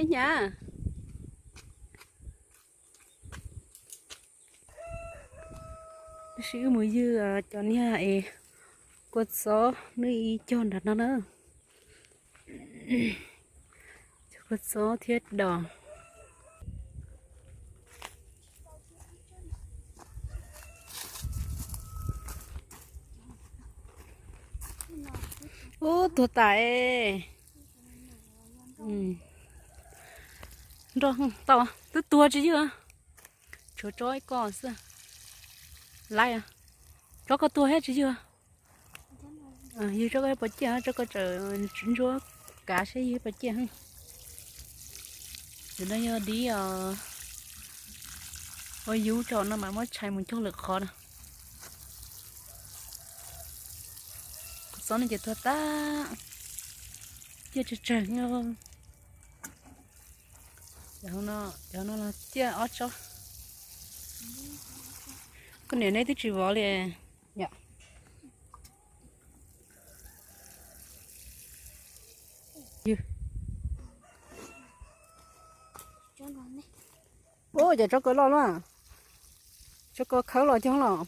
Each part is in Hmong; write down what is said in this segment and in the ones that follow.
Nyab, tab sis wb mus ywg cov niag es kua txob nws ib cog nram no na. Cov kua txob thiab dos. Ub, tuag tas. Nroj tau, twb tuag tsis ywg. Tshuav tsob ib ko xwb. Laib, tsob ko tuag thiab tsis ywg. Ywg tsob ko pov ciaj, tsob ko tseem ntsuab kav seb ywg pov ciaj. Tus no yog dib os. Ua yub tso no mas muab tshais mus cog lwm qhov na. Kua txob no ces tuag tag, ciaj tsawg tsawg. Cov no los ciaj ob tsob. Koj niam neb twb tsis vov li. Yom. Ub, cov tsob ko loj loj. Tsob ko khawb los cog los.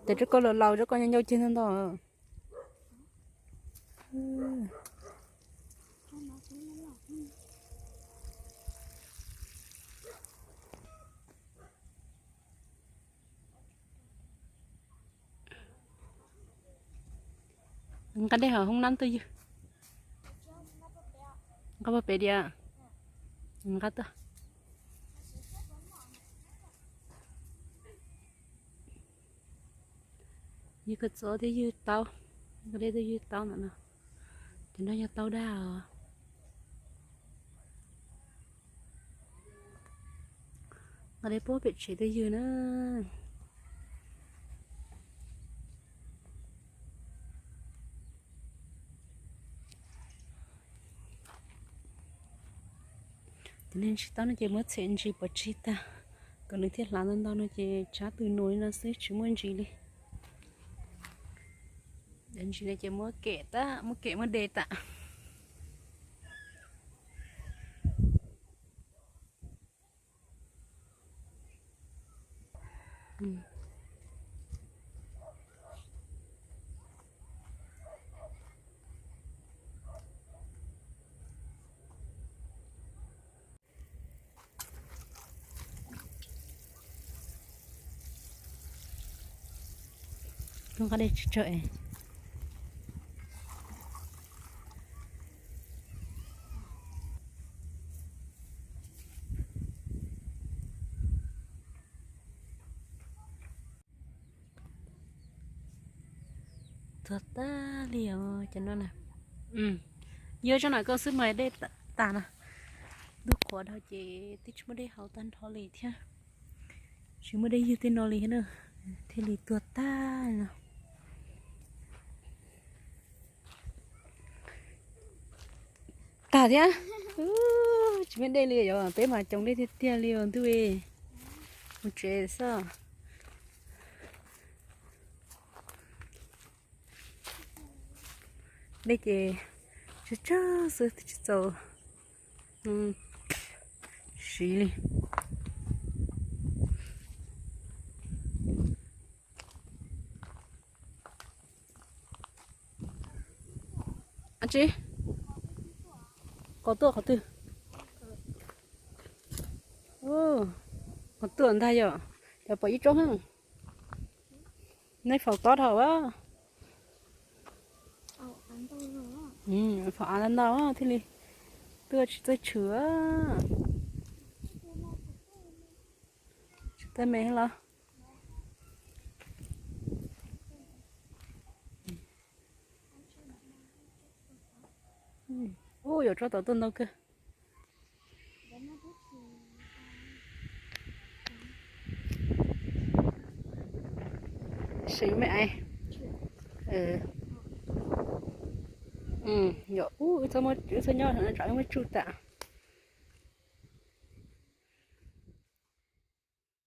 Ces tsob ko laus laus, tsob ko ncau ncau ceg ntau ntau. Nqa dej hauv hoob nab tuaj ywg. Nqa pov pem diam. Nqa tuaj. Ywg kua txob thiab ywg taub, nqa dej tuaj ywg taub ntawm no. Cov no yog taub daj os. Nqa dej puag pem tsev tuaj ywg na. Cov niag ntsis taub no ces muab txhem ntsis pov tseg tag, kom nws thiaj hlav ntau ntau no ces tsab tw nus li no xwb tsis muaj ntsis li. Cov ntsis no ces muab kem tag, muab kem muab de tag. Nqa dej tsis tsawg es. Tuag tag li os cov no na. Yog tsob no koj xwb mas dej tas na. Ntuj qhuav dhau ces twb tsis muaj dej haus tag nrho li thiab. Tsis muaj dej ywg tej no li na, thiaj li tuag tag no. Tag thiab. Tsis muaj dej li yog peb mas coos dej tiag tiag li os ntuj. Mus tsev xwb. Dej ces tsawg tsawg xwb twb tsis txaus siv li. Ab tsi, qos tuaj qhov twg? Qos tuaj ntag yom. Cov pom ib tsob heev. Nej faus tob dhau a. Faus av ntau ntau thiaj li tuaj tsis txawj tshwm. Tsis txawj me los. Ub, yuav tsob tau tuaj ntau kawg. Seem me ai. Yog ub, wb txhob nyob tsam wb muab tsuj tas.